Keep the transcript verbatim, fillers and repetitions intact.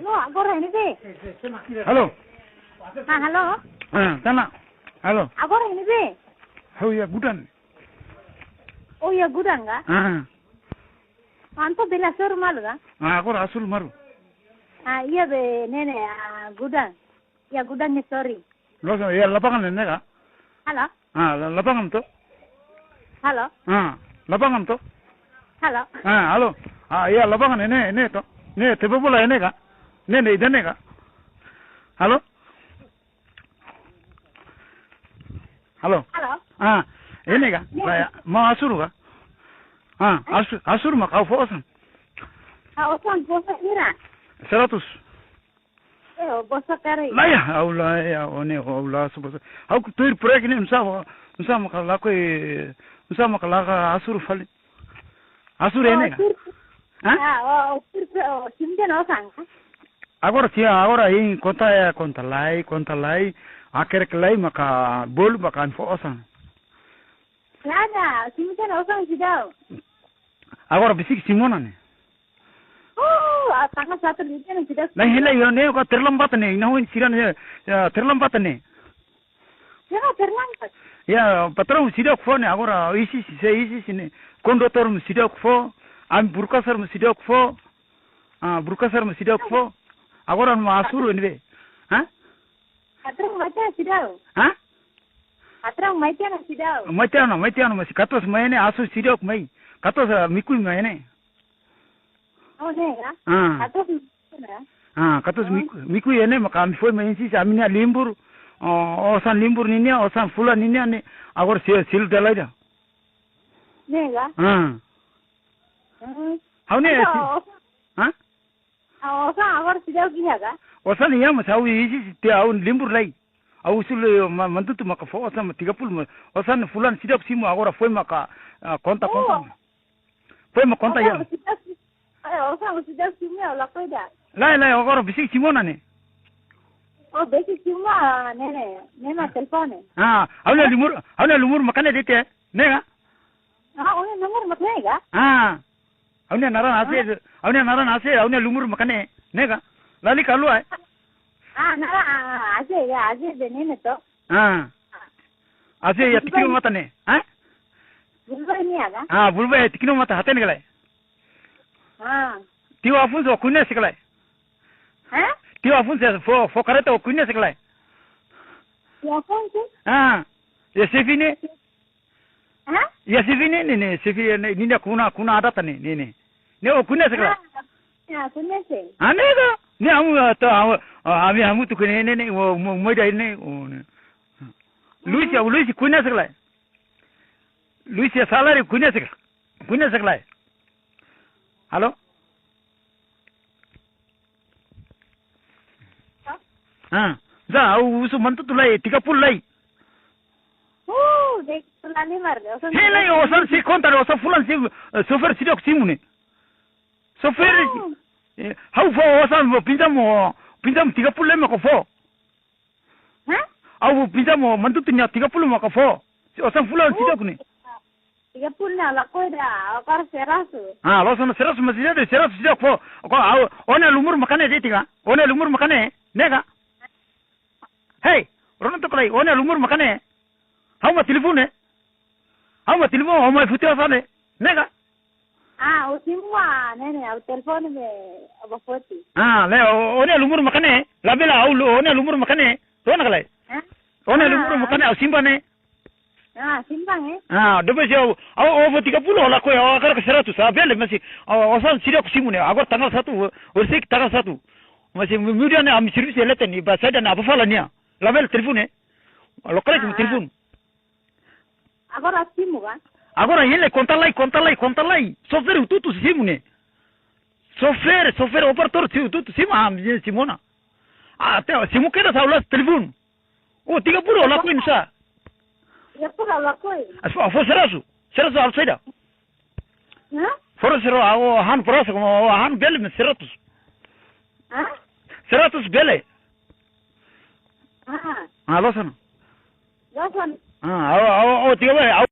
No, agora ne'ebé? Halo. Ah, halo. Ah, tana. Halo. Agora ne'ebé? Ha'u iha Gudan. Oh, iha Gudan ka? Ah. Entaun bele hasoru malu ka? Ah, agora hasoru malu. Ah, iha be ne'e ne'e, ah, Gudan. Iha Gudan ne'e, sorry. Loos, iha lapangan ne'e ka? Halo? Ah, la-, lapangan to? Halo? Ah, lapangan to? Halo? Ah, halo. Ah, iha lapangan ne'e, ne'e to? Ne'e, tebe bola ne'e ka? Ne'e, ne'e, ida-ne'e ka? Halo? Halo? Halo? Ah, ne'e ka? Ne'e. Lae, maun hasoru ka? Ah, eh? Haso-, hasoru mak ha'u fó osan. Ah, osan, fó osan hira? Seratus. Eh, o bosa kari. Lae, ha'u lae, ha'u ne'e, ha'u lae, so bosa. Ha'u tuir proyek ne'e, nusá, nusá maka lakohi, nusá maka lakohi hasoru fali. Hasoru ne'e ka? Oh, tuir. Hah? Ah, oh, oh, tuir, oh, simu tiha ona osan, hah? Agora tiha, agora hein konta, eh, konta lai, konta lai, hakerek lai maka bolu maka fó osan. Nada, simu tiha ona osan seidauk. Agora besik simu ona ne'e. Oh, ah, tanggal satu ne'e seidauk. Lae, lae, iha ne'e ka terlambat ne'e, ina hoi sira ne'e, ya, terlambat ne'e. Ya, terlambat. Ya, patraun seidauk fó ne'e, agora isi, isi, se isi, isi ne'e. Kondutór mós seidauk fó, ami burukasar mós seidauk fó. Ah, burukasar mós seidauk fó. Agora maun hasoru ne'ebé? Hah? Patraun mai tiha ona seidauk. Hah? Patraun mai tiha ona seidauk. Mai tiha ona, mai tiha ona, mas katuas mai ne'e hasoru seidauk mai. Katuas, ah, Mikui mai ne'e. Oh, ne'e ka? Ah. Katuas mai tiha ona. Ah, katuas, oh, Miku-, Mikui ne'e maka ami foin mai insiste, ami-nia lembur. Oh, osan lembur ninian, osan fulan ninian ne'e. Agora sel-, selu dala ida. Ne'e ka? Ah. Hmm. Ha'u ne'e. Entaun, si-, oh. Hah? Ah, osan agora seidauk iha ka? Osan iha, mas ha'u insiste, ha'u lembur lai. Ha'u husu lai, ma-, Mantutu maka fó osan tiga puluh, ma-, osan fulan seidauk simu agora foin maka, ah, konta, oh, konta. Foin maka konta iha. Osan seidauk si-, eh, osan seidauk simu ha'u lakohi ida. Lae, lae, agora besik simu ona ne'e. Oh, besik simu ona ne'e, ne'e. Ne'e mak telefone. Ah, ha'u-nia lembur, ha'u-nia lembur maka ne'e de'it, ne'e ka? Ah, ha'u-nia lembur maka ne'e ka? Ah. Ha'u-nia naran Aze, ah, ha'u-nia naran Aze, ha'u-nia lembur maka ne'e, ne'e ka? Lalika haluha, eh? Ah, naran, ah, Aze, ya, Aze be ne'e ne'e to. Ah. Aze iha Bulbai. Tikiru matan ne'e, eh? Bulbai nian ka? Ah, Bulbai iha tikiru matan, hatene ka lae? Ah. Tio Afonso koñese ka lae? Hah? Tio Afonso fó, fó kareta koñese ka lae? Tio Afonso? Ah. Iha xefe ne'e? Hah? Iha xefe ne'e, ne'e, ne'e, xefe ne'e, ne'e, ne'e, kuna, kuna adat ne'e, ne'e, ne'e. Ne'e o koñese ka lae? Ah, ya, koñese. Ah, ne'e ka. Ne'e amu, ah, to, amu, ah, ami hamutuk ne'e, ne'e, ne'e, o, mo-, moida ne'e, o, ne'e. Luis, ah, Luis koñese ka lae? Luis iha saláriu koñese ka? Koñese ka lae? Halo? Ah, ya, ha'u husu Mantutu lai, tiga puluh lai. Uh, dek pernah lima, osan. Hei, lai, osan sei konta, osan fulan sei, eh, sofer seidauk simu ne'e. Sofer, oh, eh, ha'u fó osan, fó pinjam, fó pinjam tiga puluh lai maka fó. Hah? Ha'u pinjam Mantutu nia tiga puluh maka fó. Osan fulan, oh, seidauk ne'e. Tiga puluh ne'e lakohi ida, agora seratus. Ah, loos ona seratus, mas ida de'it seratus seidauk fó. Ko, ha'u, ó-nia lembur maka ne'e de'it ka? Ó-nia lembur maka ne'e, ne'e ka? Hei, rona took lai, ó-nia lembur maka ne'e. Ha'u mak telefone. Ha'u mak telefone, ha'u mak foti osan ne'e. Ne'e ka? Ah, ó simu ona, ne'e, ne'e, ha'u telefone be, ha'u bá foti. Ah, ne'e, ó, ó-nia lembur maka ne'e. Labele ha'u lu-, ó-nia lembur maka ne'e. Rona ka lae? Hah? Ó-nia, ah, lembur maka ne'e, ha'u simpan ne'e. Ah, simpan, eh? Ah, depois ha'u, ha'u, ha'u fó tiga puluh, ha'u lakohi, ha'u hakarak seratus, ah, bele, mas, ah, osan seidauk simu ne'e, agora tanggal satu, horiseik tanggal satu. Mas, mu-, muda ne'e, ami servisu iha leten, i ba saida ne'e, bá fala nia. Labele telefone, eh? Loke lai, ah, telefone. Agora simu ka? Agora hein lai, konta lai, konta lai, konta lai. Sofer hotu-hotu simu ne'e. Sofer, sofer, operadór hotu-hotu simu, ah, ami simu ona. Ah, te, simu kedas ha'u la'ós telefone. Oh, tiga puluh lakohi nusá? Tiga puluh lakohi. As, fó, fó seratus. Seratus halo saida? Hah? Fó seratus, ah, ó han prosa, ó han bele, mas seratus. Hah? Seratus bele. Ah. Ah, loos ona. Loos ona. Ah, ha'u, ha'u, ha'u, tiga puluh, ha'u.